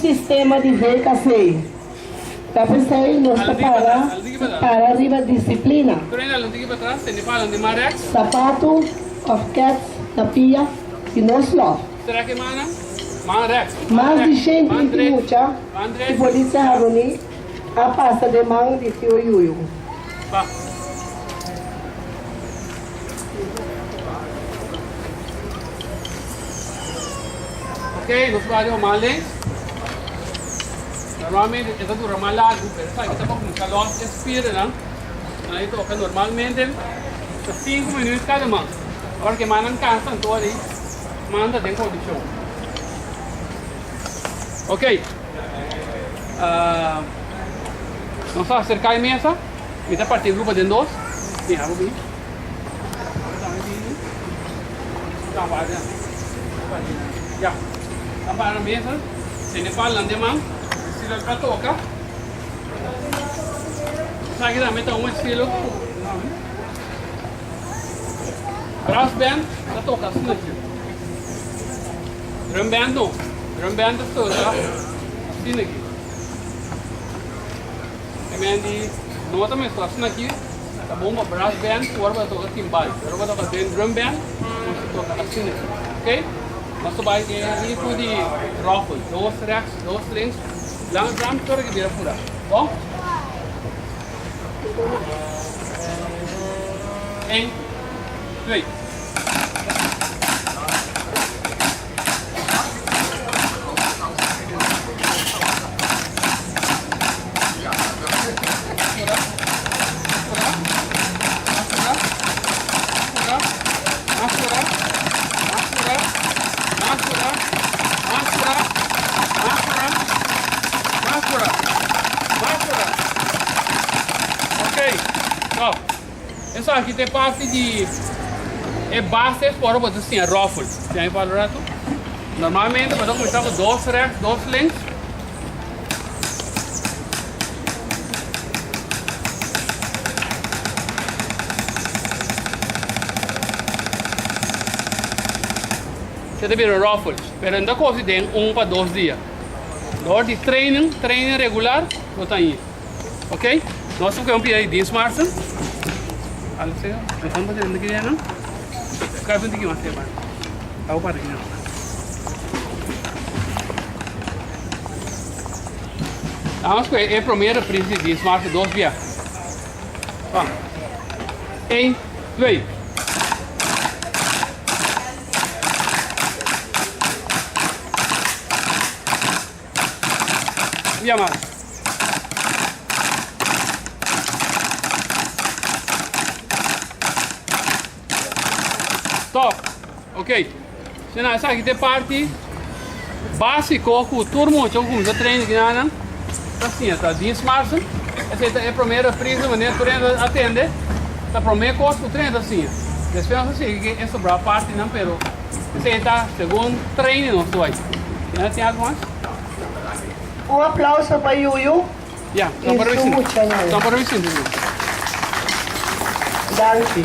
sistema di VKC. Ta p'esei nos ta para para riba disiplina. Sapatu òf kèts na pia di nos lòf. Mas di 120 mucha di Policia Harmony a pasa den man di Tio Yuyu. Ok, nos bai riba man links. Normalmente e ta dura mas largu, pero esaki ta pa kuminsá lòs e spiernan. Nan e toka normalmente ta sinku minüt kada man. Ora ku e mannan kansa anto ora ei man ta den kondishon. Ok, nos a aserká e mesa. Mi ta parti e grupo den dos. Mira, bo bin. Ya. Ta para na mesa. Tene palnan den man. Estilo pa toka. Esaki tambe ta un estilo. Brass band ta toka asina aki. Drum band no. Drum band ta toka asina aki. E men di no ta mester asina aki ta bon pa brass band ku ora bo ta toka timbal pero ora bo ta toka den drum band nos ta toka asina aki ok nos ta bai den e ritmo di ruffle dos rechts dos links langzaam tur aki bira pura bon een twee. Esaki ta e parti di e base ora bo ta siña ruffle. Siña mi palo rato. Normalmente bo ta kuminsá ku dos rechts, dos links. Esei ta bira ruffle, pero no ta kosi den un pa dos dia. Dor di training, training regular, bo ta haña. Ok, nos ta busca un pia di Deans Maarten. Algo así, no estamos haciendo aquí ya, no? Busca un tiki mas cerca. Hago para aquí, no. Vamos con el primer reprise di Deans Maarten dos bia. Vamos. 1, 2. Bia mas. Stop. Ok. Sena esaki ta e parti básiko ku tur mucha ku kuminsá train aki nan ta siña. Ta dies marzo. Esei ta e promé reprise manera tur hende a tende. Ta promé kos ku tur hende ta siña. Despues nos ta sigui ku e sobrá partinan pero esei ta segun training nos ta bai. Tin algu mas? Un aplauso pa Yuyu Ya, y su muchanan. Danki. Danki.